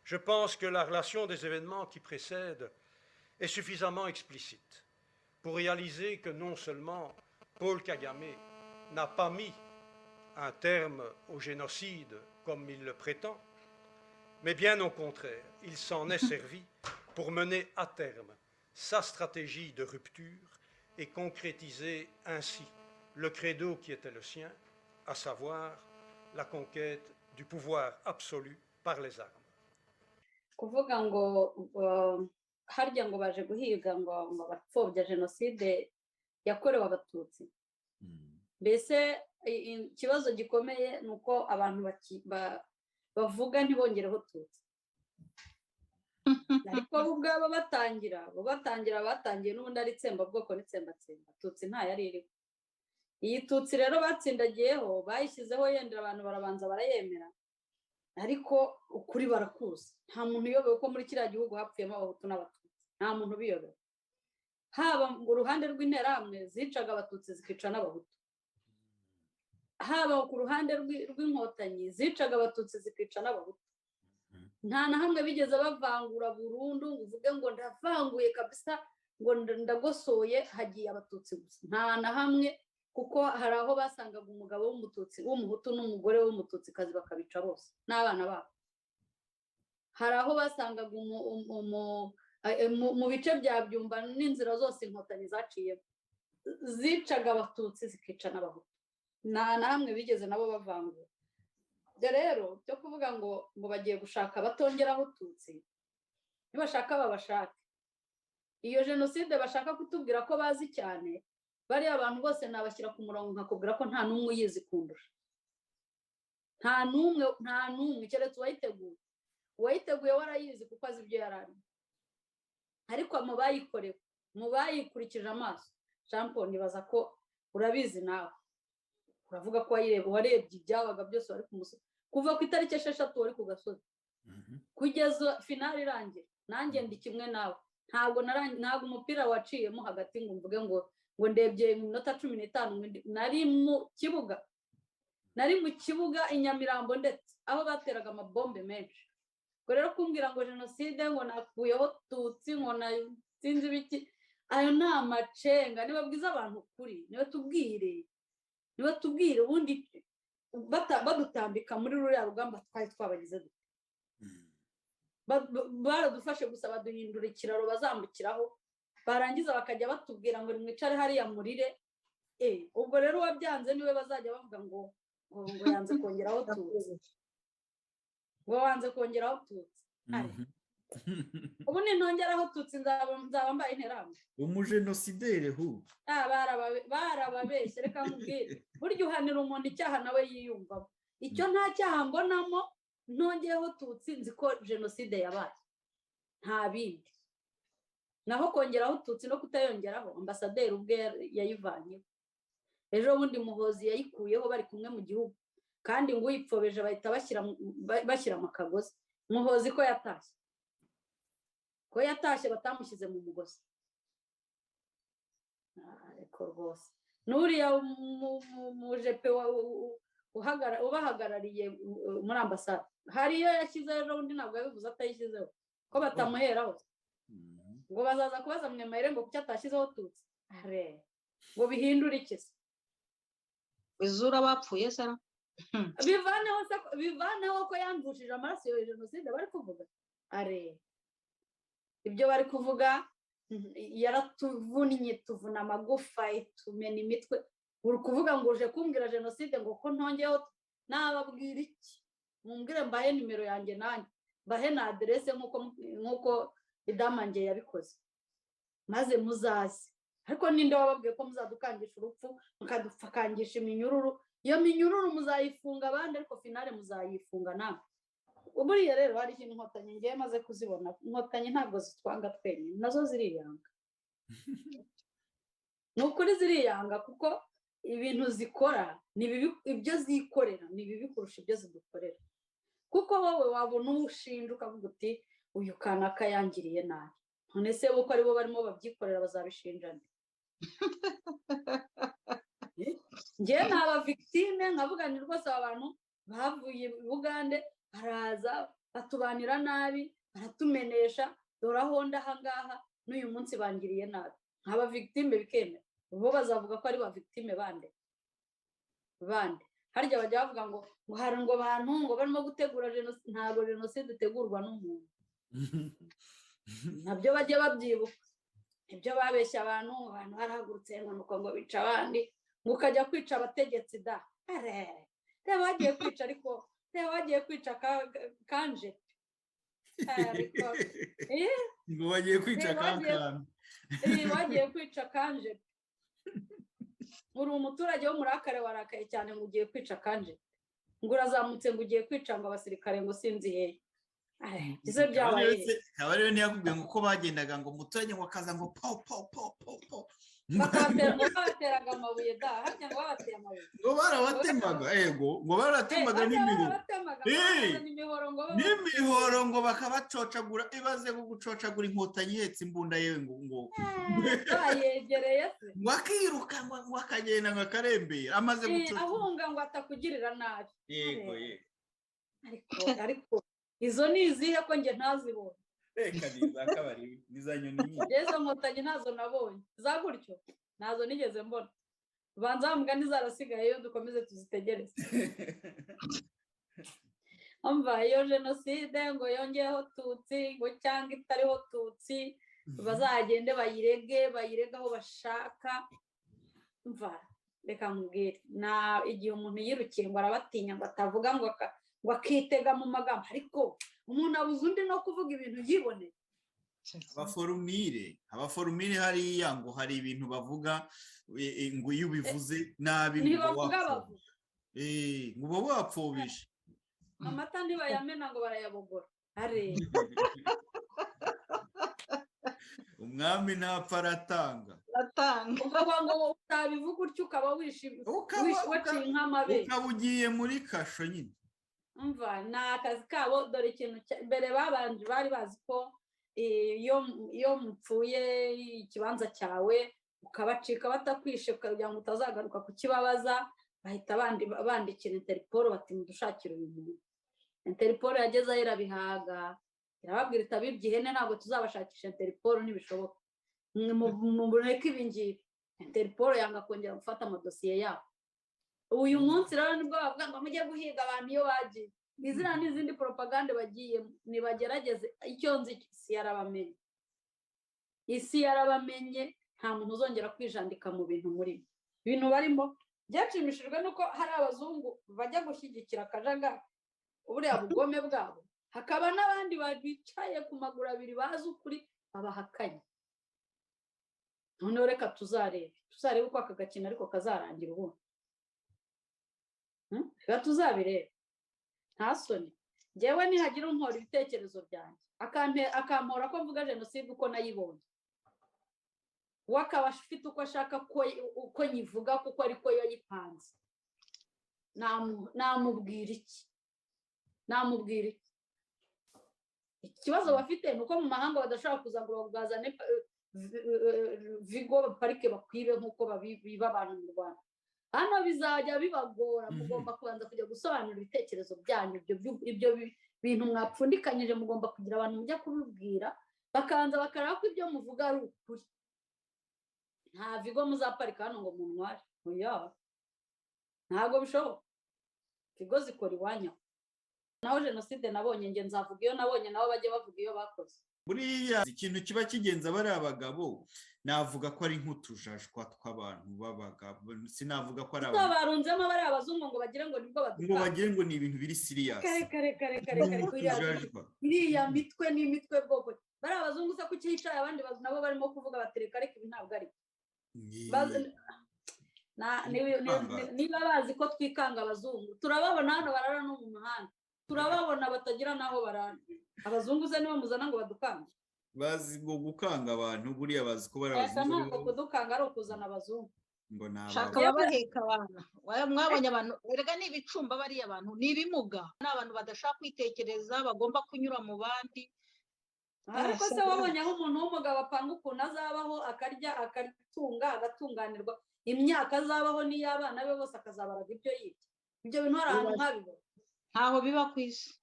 Je pense que la relation des événements qui précèdent est suffisamment explicite pour réaliser que non seulement Paul Kagame n'a pas mis un terme au génocide comme il le prétend, mais bien au contraire, il s'en est servi pour mener à terme sa stratégie de rupture et concrétiser ainsi le credo qui était le sien, à savoir la conquête du pouvoir absolu par les armes. Kuvuga ngo harya ngo baje guhiga ngo bapfobya jenoside yakorewe Abatutsi, mbese ikibazo gikomeye ni uko abantu bavuga ntibongereho Tutsi, ariko bo ubwabo batangira batangiye n'ubundi ari itsembabwoko n'itsembatsemba, Tutsi ntayari iriho. Iyi Tutsi rero batsindagiyeho, bayishyizeho yendera abantu barabanza barayemera, ariko ukuri barakuzi. Nta muntu uyobewe ko muri kiriya gihugu hapfuyemo Abahutu n'Abatutsi, nta muntu ubiyobewe, haba mu ruhande rw'Interahamwe zicaga Abatutsi zikica n'Abahutu, haba ku ruhande rw'Inkotanyi zicaga Abatutsi zikica n'Abahutu. Nta na hamwe bigeze bavangura burundu ngo uvuge ngo ndavanguye kabisa, ngo ndagosoye, hagiye Abatutsi gusa. Nta na hamwe, kuko hari aho basangaga umugabo w'Umututsi w'Umuhutu n'umugore w'Umututsikazi bakabica bose n'abana babo. Hari aho basangaga mu bice bya Byumba n'inzira zose Inkotanyi zaciyemo zicaga Abatutsi zikica n'Abahutu. Nta na hamwe bigeze nabo bavangura. Ibyo rero byo kuvuga ngo bagiye gushaka batongeraho Tutsi, nibashaka babashake. Iyo jenoside bashaka kutubwira ko bazi cyane, bariya abantu bose nabashyira ku murongo nkakubwira ko nta n'umwe uyizi kundusha, nta n'umwe, nta n'umwe, keretse uwayiteguye. Uwayiteguye we arayizi kuko azi ibyo yari arimo, ariko mu bayikorewe, mu bayikurikije amaso, Jean Paul, nibaza ko urabizi nawe, uravuga ko wayireba, warebye ibyabaga byose, wari ku musozi kuva ku itariki 6, wari ku gasozi kugeza finale irangira. Nanjye ndi kimwe nawe, ntabwo umupira waciyemo hagati ngo mvuge ngo ndebye mu minota 15. Nari mu kibuga, nari mu kibuga i Nyamirambo, ndetse aho bateraga amabombe menshi. Ubwo rero kumbwira ngo jenoside, ngo nakuyeho Tutsi, ngo sinzi ibiki, ayo ni amacenga. Niba bwiza abantu ukuri, niba tubwire, niba tubwire ubundi badutambika muri ruriya rugamba twari twabagize dute? Baradufashe gusa baduhindura ikiraro bazambukiraho, barangiza bakajya batubwira ngo nimwicare hariya murire. Ubwo rero uwabyanze niwe bazajya bavuga ngo yanze kongeraho Tutsi, ngo wanze kongeraho Tutsi. Ubu nintongeraho Tutsi nzaba mbaye Interahamwe? Umujenosideri hu. Barababeshye. Reka nkubwire, burya uhanira umuntu icyaha nawe yiyumvamo. Icyo nta cyaha mbonamo ntongeyeho Tutsi, nzi ko jenoside yabaye, nta bindi. Naho kongeraho Tutsi no kutayongeraho, ambasaderi ubwe yayivanyeho ejo bundi, Muhozi yayikuyeho bari kumwe mu gihugu, kandi ngo uyipfobeje bahita bashyira mu kagozi. Muhozi ko yatashye batamushyize mu mugozi? Ariko rwose n'uriya mujepe ubahagarariye muri ambasade, hari iyo yashyizeho ejo bundi, ntabwo yabivuze atayishyizeho, ko batamuheraho ngo bazaza kubaza Mwemayire ngo kuki atashyizeho Tutsi, ngo bihindure iki se? Izura bapfuye sara. Bivaneho se, bivaneho ko yamvushije amaraso iyo jenoside bari kuvuga? Are ibyo bari kuvuga, yaratuvunnye, tuvuna amagufa, tumena imitwe. Uri kuvuga ngo uje kumbwira jenoside ngo ko ntongeyeho, nababwira iki? Mumbwire mbahe nimero yanjye, nanjye mbahe na aderese nk'uko Idamange yabikoze, maze muzaze. Ariko ninde wababwiye ko muzadukangisha urupfu, mukadukangisha iminyururu? Iyo minyururu muzayifunga abandi, ariko finale muzayifunga namwe. Buriya rero hari ikintu Inkotanyi ngiye maze kuzibona: Inkotanyi ntabwo zitwanga twenyine, nazo ziriyanga. Ni ukuri ziriyanga, kuko ibintu zikora ni bibi, ibyo zikorera ni bibi kurusha ibyo zidukorera, kuko wowe wabona uwo ushinja ukavuga uti uyu kanaka yangiriye nabi. None se kuko aribo barimo babyikorera, bazabishinja nde? Ngewe naba victime nkavuga ni rwose aba bantu bavuye Bugande baraza. Batubanira nabi, baratumenesha. Dore aho ndi ahangaha n'uyu munsi bangiriye nabi, nkaba victime, bikemera. Bo bazavuga ko ari ba victime bande? Bande? Harya bajya bavuga ngo hari ngo bantu ngo barimo gutegura jenoside. Ntabwo jenoside itegurwa n'umuntu. Nabyo bajya babyibuka, ibyo babeshya abantu. Abantu barahagurutse ngo nuko ngo bica abandi, ngo ukajya kwica abategetsi da. Reba bagiye kwica, ariko reba bagiye kwica kanje. Ngo bagiye kwica kankana. Bagiye kwica kanje. Uri umuturage w'umurakare, warakaye cyane, ngo ugiye kwica kanje, ngo urazamutse, ngo ugiye kwica ngo abasirikare, ngo sinzi hehe. Izo byabaye. Rero ntiyakubwiye ngo uko bagendaga, ngo umuturage ngo akaza ngo po po po po po? Babateraga amabuye da. Harya ngo babateye amabuye? Ngo barabatemaga, ego, ngo barabatemaga n'imihoro. N'imihoro, ngo bakabacocagura. Ibaze ngo gucocagura Inkotanyi ihetse imbunda yewe, ngo Bayegereye se? Ngo akiruka, ngo akagenda, ngo akarembera amaze gucoca, ahunga ngo atakugirira nabi. Yego, yego. Ariko izo ni izihe ko njye ntazibonye? Reka, ni iza kabari, ni za nyoni nyinshi. Izo nkotanyi ntazo nabonye za gutyo, ntazo nigeze mbona. Banza mugani zarasigaye iyo, dukomeze tuzitegereze. Umva, iyo jenoside ngo yongeyeho Tutsi, ngo cyangwa itariho Tutsi, bazagende bayirege, bayirege aho bashaka. Mva, reka nkubwire, na igihe umuntu yirukiye ngo arabatinya, ngo atavuga, ngo akitega mu magambo, ariko umuntu abuze undi no kuvuga ibintu yiboneye. Abaforumire hariya ngo hari ibintu bavuga, ngo iyo ubivuze nabi Ntibavuga, bavuga. Ngo uba wapfobije. Amata ntibayamena, ngo barayabogora. Umwami ntapfa, aratanga. Aratanga. Ukuvuga ngo utabivuga utyo ukaba wishimye, waciye nk'amabere. Ukaba ugiye muri kasho nyine. Umva, ni akazi kabo. Dore ikintu mbere babanje bari bazi ko iyo mupfuye ikibanza cyawe ukabacika batakwishe, kugira ngo utazagaruka kukibabaza, bahita bandikira Interpol bati: "Mudushakire uyu muntu." Interpol yagezeho irabihaga, irababwira iti: "Abibye ihene ntabwo tuzabashakisha Interpol, ntibishoboka, mureke ibi ngibi." Interpol yanga kongera gufata amadosiye yabo. Uyu munsi rero nibwo bavuga ngo mujye guhiga abantu iyo bagiye. Izina n'izindi poropagande bagiyemo, nibagerageze. Icyo nzi, isi yarabamenye, isi yarabamenye. Nta muntu uzongera kwijandika mu bintu murimo, ibintu barimo. Byashimishijwe nuko hari abazungu bajya gushyigikira akajagari, buriya bugome bwabo, hakaba n'abandi bicaye ku maguru abiri bazi ukuri babahakanye. Noneho reka tuzarebe, tuzarebe uko aka gakino ariko kazarangira ubundi. Reka tuzabirebe. Nta soni, ngewe nihagira umpora ibitekerezo byanjye, akampora ko mvuga jenoside uko nayibonye, we akaba afite uko ashaka uko nyivuga kuko ariko yayipanze, namubwira iki? Namubwira iki? Ikibazo bafite ni uko mu mahanga badashobora kuza ngo bazane Vigo parike bakwibe nk'uko biba abantu mu Rwanda. Hano bizajya bibagora. Mugomba kubanza kujya gusobanura ibitekerezo byanyu. Ibyo bintu mwapfundikanyije, mugomba kugira abantu mujya kubibwira, bakabanza bakareba ko ibyo muvuga ari ukuri. Nta Vigo muzaparika hano ngo muntware, oya, ntabwo bishoboka. Vigo zikora iwanyu. Naho jenoside nabonye, nge nzavuga iyo nabonye, nabo bajye bavuga iyo bakoze. Buriya ikintu kiba kigenza bariya bagabo, navuga ko ari nk'utujajwa tw'abantu b'abagabo, sinavuga ko ari abantu barunzemo bariya abazungu ngo bagire ngo nibwo badukanga, ngo bagire ngo ni ibintu biri serious. Kare kare kare kare kare, iriya mitwe ni imitwe bwoko. Bariya abazungu se kuki hicaye abandi nabo barimo kuvuga batereka? Ariko ibi ntabwo ari, niba bazi ko twikanga abazungu, turababona hano barara no mu muhanda, turababona batagira n'aho barara. Abazungu se nibo muzana ngo badukange? Bazi ngo gukanga abantu, buriya bazi ko bari abazungu. Ntabwo kudukanga ari ukuzana abazungu. Ngo ni Shaka ababaheka abana. Mwabonye abantu erega ni ibicumba. Bariya abantu ni ibimuga, ni abantu badashaka kwitekereza, bagomba kunyura mu bandi. Ariko se wabonye aho umuntu w'umugabo apanga ukuntu azabaho, akarya, akatunga, agatunganirwa, imyaka azabaho n'iy'abana be bose, akazabaraga ibyo yibye? Ibyo bintu hari ahantu nkabibona? Ntaho biba ku isi.